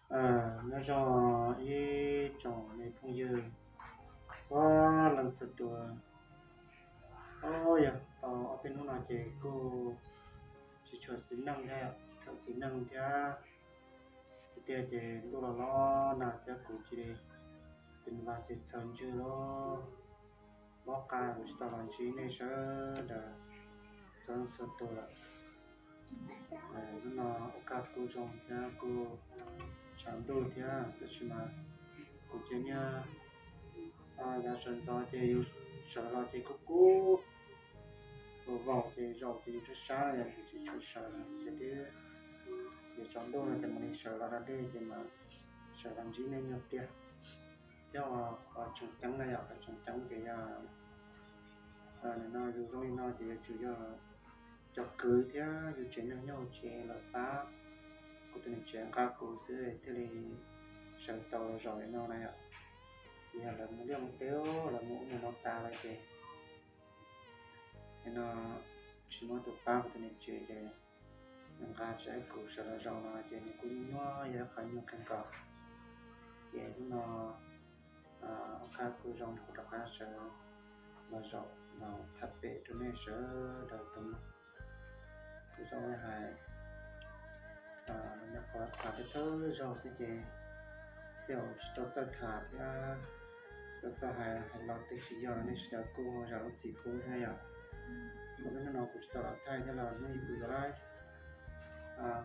Nyob zoo ib tsoom me phooj ywg txhua leej txhua tus. Yog tau ob peb hnub no ces kuj tsis tshua xis neej thiab, tsis tshua xis neej thiab. Tiag tiag ces ntuj los los nag thiab kuv cia li pes vas ces txhaws ntswg los mob qa kuv tsis tau los ntsib nej sawv daws txhua leej txhua tus lawm. Hnub no ua kaj kuj zoo thiab kuj tshav ntuj thiab tab sis mas kuv cia li yav sawv ntxov ces yus sawv los ces kuj kub, vau vau ces zaum ces yus sab sab yom, yus tsis tshua sawv ces twb yuav tsaus ntuj no ces mam li sawv los da dej ces mas sawv los ntsib nej nyuag pliag. Thiab qhov tseem ceeb na yom, qhov tseem ceeb ces yog no yus zoo li no ces yuav tsum yog cov kwv thiab yus tsev neeg nyob hauv tsev lawv pab kuv tus niam tsev nqa kuv xwb thiaj li sawv tau los zaum li no na yom. Ces yog lawv mus liaj mus teb, lawv mus ub mus no tas lawm ces no tsis muaj tus pab kuv tus niam tsev ces nws nqa tsis tau kuv sawv los zaum no ces nws kuj nyuaj nyuaj yog qhov nyuaj kawg nkaus. Ces hnub no ua kaj kuj zoo kuv rov qab sawv los zaum los tham pem rau nej sawv daws tau mloog. Kuv zoo li hais nyuam qhuav tham thawj thawj zaug xwb ces tej zaum tsis tau txawj tham thiab tsis tau txawj hais, hais los twb tsis yog los nej sawv daws kuj zam lub txim pub thiab yom. Kuv lub hnub no kuv tsis tau los thaij thiab los hnub kuv yuav lawm,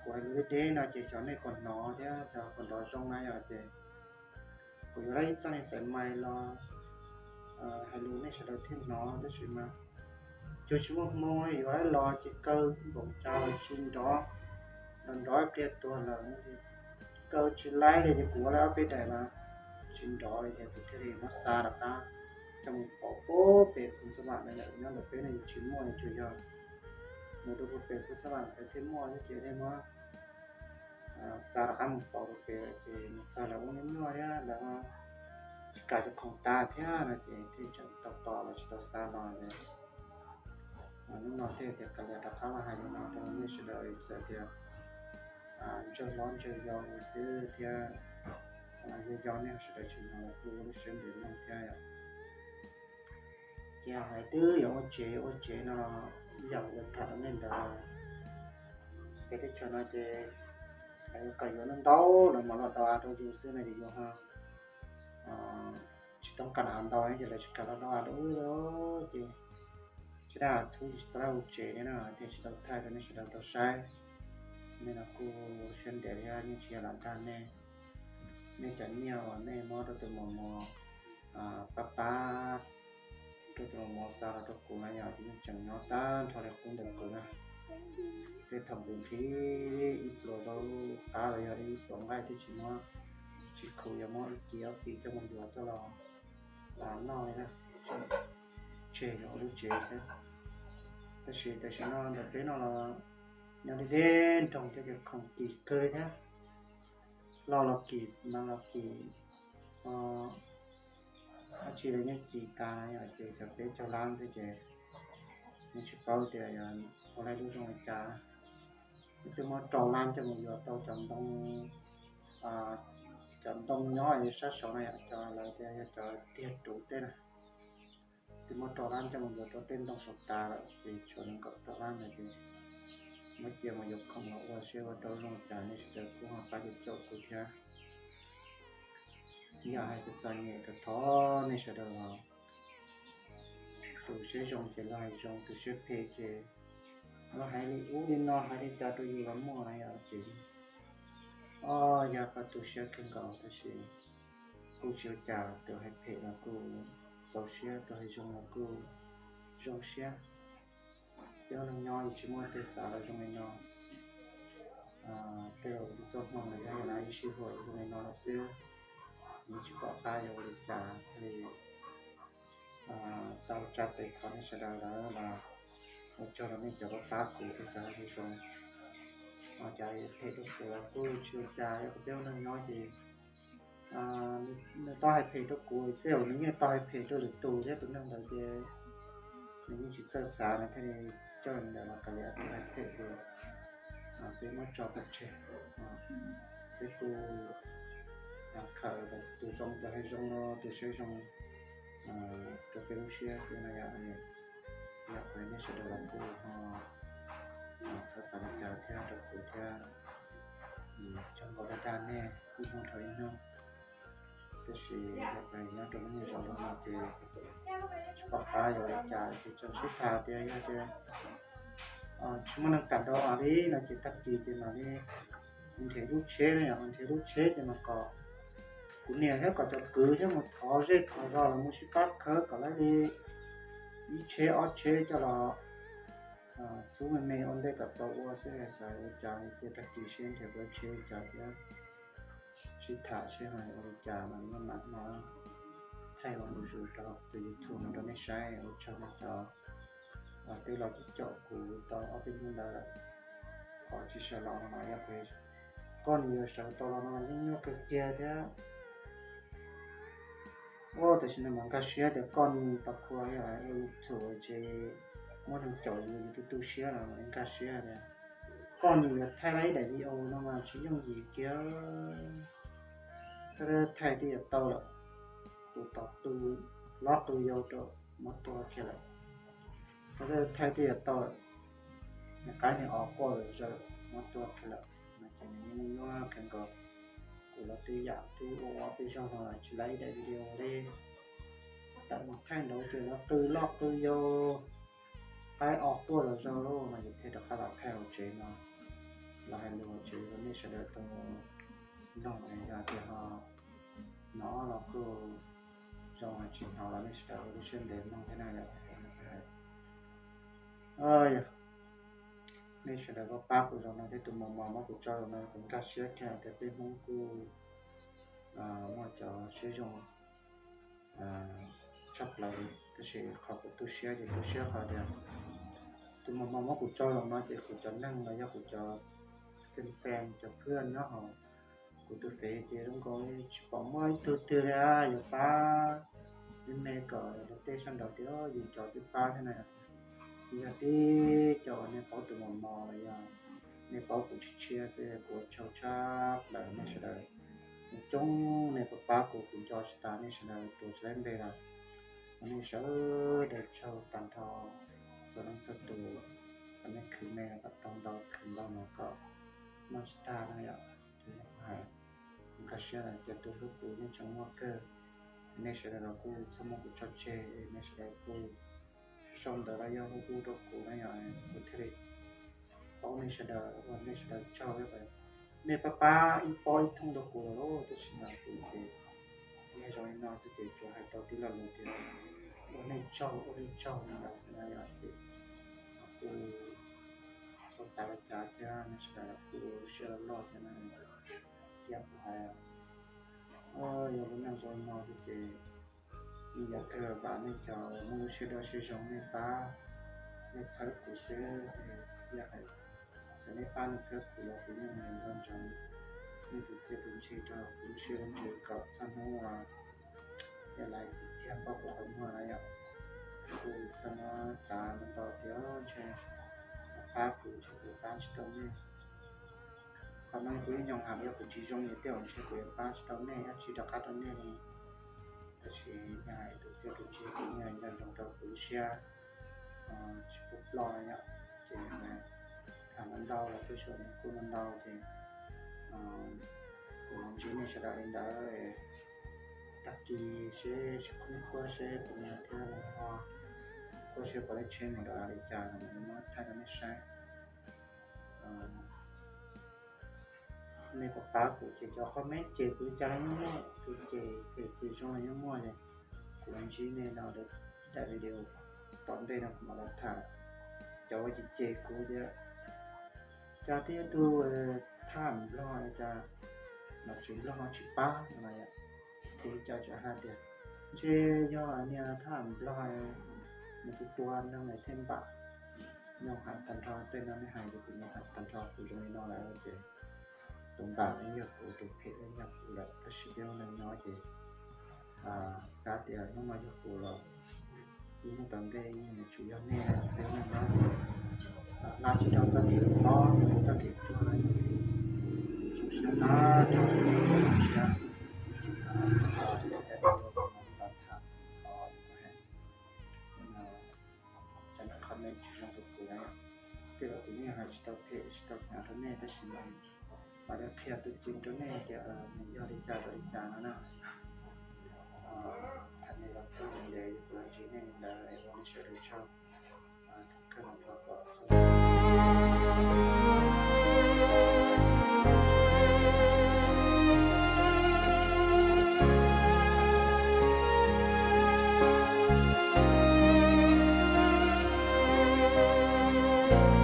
kuv hais lus deb deb no ces xyov nej puas hnov thiab xyov puas nrov zoo na yom ces kuv yuav lawm ib txoj niag xaim mais los hais lus nej sawv daws thiaj hnov tab sis mas cuag tsis muaj hmoo yuav lawm los ces kaw npaum cas los tsis nrov, nrov nrov ib pliag tuag lawm. Kaw tsis laib li ces kuv ua lawm ob peb daim mas tsis nrov li ces kuv thiaj li muab xa rov qab coj mus pauv pem pus xab vam na yom. Nyob ntawm peb no yus tsis muaj, yus tsuas yog mus rau pem pus xab vam pem thiaj muaj thiab ces thiaj muab xa rov qab mus pauv rau pem ces mus txog lawv ua nyuaj nyuaj thiab lawv tsis kam rau khoom tas thiab no ces thiaj tseem tau tos los tsis tau xa los li. Hnub no thiaj tias kav liam rov qab los hais li no rau nej sawv daws txawm tias ntsawg hlob ntsawg yau xwb thiab yog yog nej sawv daws tseem hnov los kuj ua lub siab ntev mloog thiab yom. Ces hais twb yog ua tsev ua tsev no los ib yam li tham rau nej ntawd, peb teb chaws no ces yuav kom yuav ntau ntau lawv mam los do av rau yus xwb no ces yus ho tsis toob kas av ntau ces lawv tsis kam los do av rau wb li ces tsis tas txhub tsis tau ua tsev li no thiaj tsis tau thaij rau nej sawv daws tau saib. Nej no kuj siab ntev thiab yeej tsis yog lam dag nej, nej cov nyiaj uas nej muab rau tus mos mos pab pab rau tus mos mos xa los rau kuv na yom ces yeej tseem nyob tag nrho li qub ntawm kuv na. Tej thaum kuv nqhis ib pluas zaub qab los yog ib pluas nqaij twb tsis muab, tsis khuv yuav muab ib kis ob kis coj mus yuav coj los noj li na. Tseg yuav ua lub tsev xwb. Tab sis tam sim no ntawm peb no los nyob deb deb nroog thiab ces khoom kim kawg li thiab. Loj los kim, mas los kim, dab tsi los yeej kim tas yom ces xyov peb caug lab xwb ces yeej tsis paub tias yog ua lub zoo li cas. Twb muab rau lab coj mus yuav tau cov ntoo, cov ntoo nyob sab saud na yom, cov lawv tias yog cov tiag ruv tej na. Twb muab rau lab coj mus yuav tau tej ntoo saud tas lawm ces tshuav nees nkaum tawm lab ntawd ces muab cia mus yuav khoom los ua seb ua tau zoo li cas, nej sawv daws kuj ho pab caum caum kuv thiab. Yog hais txom txom nyem thov thov nej sawv daws los, tus siab zoo ces los hais zoo, tus siab phem ces los hais li ub li no hais li cas rau yus los muaj na yom ces o yog qhov tu siab kawg nkaus tab sis kuj tsis ua cas, tus hais phem los kuj txaus siab, tus hais zoo los kuj zoo siab. Peb ua neej nyob yus tsis muaj tej xav los zoo li no, tej zaum yus txoj hmoo los yog yus ib sij huam zoo li no lawm xwb, yus tsis pom qab yuav ua li cas thiaj li tau tsa tes thov nej sawv daws lawm los ua tsaug rau nej cov pab pab kuv thiab cov hais zoo zoo. Cov phem rau kuv los kuj tsis ua cas, yog peb ua neej nyob ces nws tau hais phem rau kuv tej zaum nws yeej tau hais phem rau lwm tus thiab, tus neeg ntawd ces nws yeej tsis txawj xav no thiaj li coj li ntawd los kav liam tus hais phem ces peb muab tso pov tseg. Peb kuj khawm tus zoo, tus hais zoo no, tus saib zoo rau peb lub siab xwb no yom. Yog li nej sawv daws los kuj ho txhob xav li cas thiab rau kuv thiab. Cov nkaus dag dag nej ib hnub dhau ib hnub, tab sis yog nyob rau lub neej zoo no ces tsis pom qab yuav ua li cas ces tsuas sib tham tias yog tias tsis muaj neeg kam nrog li no ces tag kis ces mam li nrhiav lub tsheb na yom, nrhiav lub tsheb ces mas kom kuv niam thiab kom cov kwv thiab mus thov zej thov zos los mus sib pab khawb kom lawv li ib tsheb ob tsheb coj los txhub me me ua ntej kom txaus ua xwb, xav ua cas li ces tag kis seb nrhiav lub tsheb li cas thiab sib tham seb ho ua li cas mas mam no thaij ua ntu zus rau tus YouTube no rau nej saib. Ua tsaug nej cov twb los caum kuv tau ob peb hnub ntawd lawm. Qhov tsis sawv los no yog koj nws yuav sawv tau los no yeej nyuaj kawg kiag thiab. Ua tam sim no mas nkag siab tias koj nws tau khuav yog ua YouTube ces muab neeg caum yus yus tu tu siab los nkag siab tias koj nws yuav thaij tau ib daim video no mas tsis yooj yim kiag. Thaij twb yuav tau lawm, tus tom tu hlob tu yau rau muab tua kiag lawm. Thaij twb yuav tau lawm, nws qaib nws os quaj zom zaws muab tua kiag lawm no ces nws yeej nyuaj kawg nkaus. Kuv los twb yam twb ua ua peb zaug no los tsis laib ib daim video li. Tawm mus thaij nraud ces lawv qw loj qw yau, qaib os quaj zom zaws lawm no ces thiaj rov qab los thaij hauv tsev no los hais lus hauv tsev rau nej sawv daws tau mloog es yog tias ho hnov los kuj zoo, tsis hnov los nej sawv daws ua lub siab ntev mloog thiab na yom. Yog nej sawv daws pab pab kuv zaum no thiab tus mos mos muab kuv tso zaum no kuv nkag siab kiag tias peb Hmoob kuj muaj cov siab zoo tshaj plaws li, tab sis qhov kuv tu siab ces tu siab qhov tias tus mos mos muab kuv tso zaum no ces kuv cov neeg los yog kuv cov fan fan cov phwj nyob hauv kuv tus fev ces zoo nkaus li tsis pom muaj ib tug twg li yuav pab li me kom luag tej sab nraud tias yus cov twb pab thiab na. Yog tib co uas nej paub tus mos mos los yog nej paub kuv tshiab tshiab xwb kuv ua tsaug tshaj plaws nej sawv daws. Coob coob nej pab pab kuv, kuv nco tsis tas nej sawv daws tuav tsis laib npe lawm. Ua nej sawv daws tsaug tag nrho txhua leej txhua tus, kom nej khwv me kom tau ntau khwv ntau no kom noj tsis tag no yom. Hais nkag siab tias tus hlub kuv yeej tseem muaj kawg. Nej sawv daws los kuj txhob muab kuv tso tseg, nej sawv daws kuj sau ntawv los yog hu hu rau kuv na yom, kuv thiaj li paub nej sawv daws, ua nej sawv daws tsaug. Nej pab pab ib pob ib thooj rau kuv lawm, tab sis mas kuv ces yog zoo li no xwb ces tsuas hais tau tib lo lus tias ua nej tsaug, ua nej tsaug li ntawd xwb na yom. Ces kuj txhob xav li cas thiab, nej sawv daws kuj ua siab loj loj thiab na. Tiam kuv hais, yog lub neej zoo li no xwb ces yeej yog kawg vam nej cov muaj lub siab dawb siab zoo nej pab nej txhawb kuv xwb. Yog hais txawm nej pab nej txhawb kuv los kuv yeej nco ntsoov nej tus txiaj tus ntsig rau kuv lub siab lub ntsws kom txog hnub uas yog lawv txiav txiag npaj kuv qhov muag na yom. Kuv txhob xav ntau tias ntshe pab kuv ntshe kuv pab tsis tau nej. Qhov no kuv yeej nyoo hais, yog kuv tsis zoo li tej zaum ntshe kuv yuav pab tsis tau nej, yog tsis rov qab rau nej li. Tab sis yog hais tus txiaj tus ntsig ces yeej nco ntsoov rau kuv lub siab tsis pub ploj na yom. Ces tham ntau los tej zaum nws kuj ntau ces kuv los ntsib nej sawv daws li ntawd. Tag kis seb tsis khoob khuab seb puas muaj thiab los ho khuab seb puas lej tsheb mus dam li cas los muab thaij rau nej saib. Nej pab pab kuv ces cov qhov me ces kuv cas los yeej muaj, kuv ces phem ces zoo los yeej muaj es kuv los ntsib nej no daim video tom ntej no kuv mam los tham cov uas ces ces kuv tias cas tib tug thaj nplog cas nom tswv nplog tsis pab no. Ces cov tseem hais tias ntshe yog niag thaj nplog nws tus tua neeg thiaj npam. Nyoo hais tag nrho tej no nej hais ces kuv nyoo hais tag nrho, kuv zoo li no lawm ces tus npam yeej yog kuv, tus phem yeej yog kuv lawm. Tab sis peb ua neej nyob ces kav tias hnub no yog kuv los ib hnub tom ntej yeej yuav tsum yog nej. Peb ua neej nyob ces dab tsis tau txoj kev mob, txoj kev tuag no zoo Nyob rau tus siab txog qhov tias peb los tham qhov, cov comment tsis zoo rau kuv na, tej zaum kuv yeej hais tsis tau phem tsis tau hnyav rau nej, tab sis mas mam li qhia tus txim rau nej tias nws yog li cas rau li cas no na. Tham nej los kuj ntev, kuv los ntsib nej li ntawd es ua nej sawv daws tsaug.